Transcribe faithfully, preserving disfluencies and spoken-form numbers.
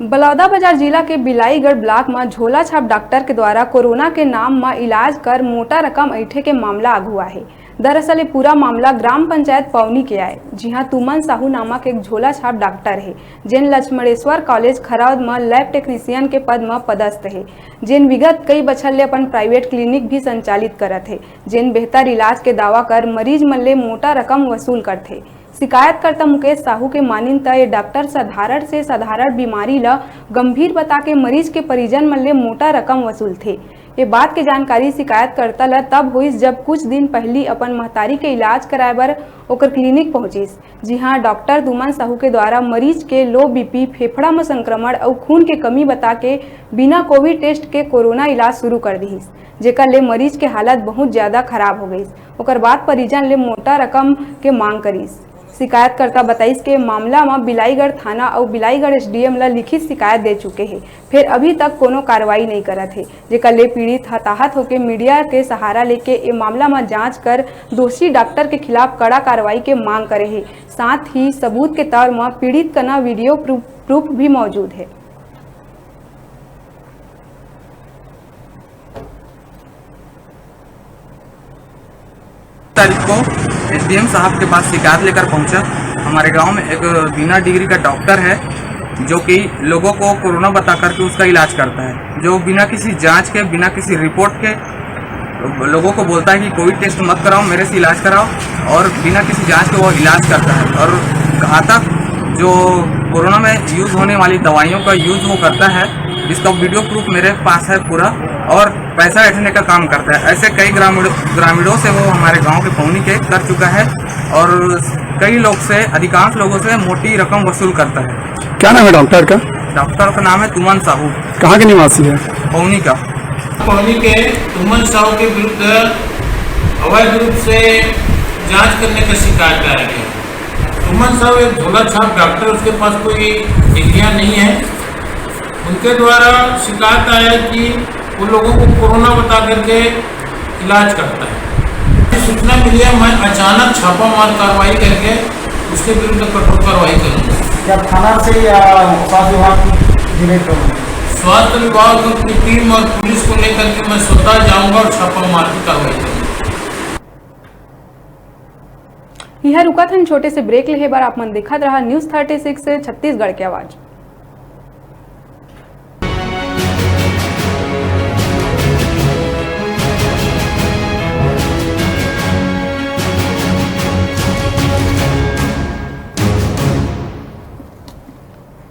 बलौदाबाजार जिला के बिलाईगढ़ ब्लॉक म झोला छाप डॉक्टर के द्वारा कोरोना के नाम म इलाज कर मोटा रकम ऐंठे के मामला आगू आहे। दरअसल, ये पूरा मामला ग्राम पंचायत पौनी के आए, जिहां तुमन साहू नामक एक झोला छाप डॉक्टर हे, जेन लक्ष्मणेश्वर कॉलेज खरौद म लैब टेक्नीशियन के पद म पदस्थ हे, जेन विगत कई बछर ले अपन प्राइवेट क्लिनिक भी संचालित करत हे, जेन बेहतर इलाज के दावा कर मरीज मन ले मोटा रकम वसूल करथे। शिकायतकर्ता मुकेश साहू के मानिन त ये डॉक्टर साधारण से साधारण बीमारी ल गंभीर बता के मरीज के परिजन मन ले मोटा रकम वसूलथे। ये बात के जानकारी शिकायतकर्ता ल तब होइस, जब कुछ दिन पहिली अपन महतारी के इलाज कराए बर ओकर क्लिनिक पहुंचिस, जिहां डॉक्टर तुमन साहू के द्वारा मरीज के लो बीपी, फेफड़ा म संक्रमण अउ खून के कमी बता के बिना कोविड टेस्ट के कोरोना इलाज शुरू कर दिहिस, जेकर ले मरीज के हालत बहुत ज्यादा खराब हो गइस। ओकर बाद परिजन ले मोटा रकम के मांग करिस। शिकायतकर्ता बताइस के मामला म बिलाईगढ़ थाना अउ बिलाईगढ़ एसडीएम ल लिखित शिकायत दे चुके हे, फेर अभी तक कोनो कार्रवाई नइ करत हे, जेकर ले पीड़ित हताहत होके मीडिया के सहारा लेके ए मामला म जांच कर दोषी डॉक्टर के खिलाफ कड़ा कार्रवाई के मांग करे हे। साथ ही सबूत के तौर म पीड़ित कना वीडियो प्रूफ, प्रूफ भी मौजूद हे। तारीख को एसडीएम साहब के पास शिकायत लेकर पहुंचा। हमारे गांव में एक बिना डिग्री का डॉक्टर है, जो कि लोगों को कोरोना बता करके उसका इलाज करता है, जो बिना किसी जांच के, बिना किसी रिपोर्ट के लोगों को बोलता है कि कोविड टेस्ट मत कराओ, मेरे से इलाज कराओ, और बिना किसी जांच के वो इलाज करता है। और घातक जो कोरोना में यूज होने वाली दवाइयों का यूज वो करता है, इसका वीडियो प्रूफ मेरे पास है पूरा। और पैसा ऐंठने का काम करता है। ऐसे कई ग्रामीण, ग्रामीणों से वो हमारे गांव के पौनी के कर चुका है और कई लोग से, अधिकांश लोगों से मोटी रकम वसूल करता है। क्या नाम है डॉक्टर का? डॉक्टर का नाम है तुमन साहू। कहाँ के निवासी है? पौनी का। पौनी के तुमन साहू के विरुद्ध अवैध रूप से जांच करने का शिकायत आया है। तुमन साहू एक झोला छाप डॉक्टर, उसके पास कोई डिग्रियां नहीं है। उनके द्वारा शिकायत आया है कि वो लोगों को कोरोना बता करके इलाज करता है। सूचना मिली है, मैं अचानक छापामार कार्रवाई करके उसके विरुद्ध कठोर कार्रवाई करूंगा। क्या थाना से या स्वास्थ्य विभाग की जिम्मेदारी? स्वास्थ्य विभाग की टीम और पुलिस को लेकर के मैं स्वतः जाऊंगा और छापामार की कार्रवाई करूंगा। इहाँ रुकत हन छोटे से ब्रेक लेहे बर। आप मन देखत रहा न्यूज़ थर्टी सिक्स छत्तीसगढ़ के आवाज़।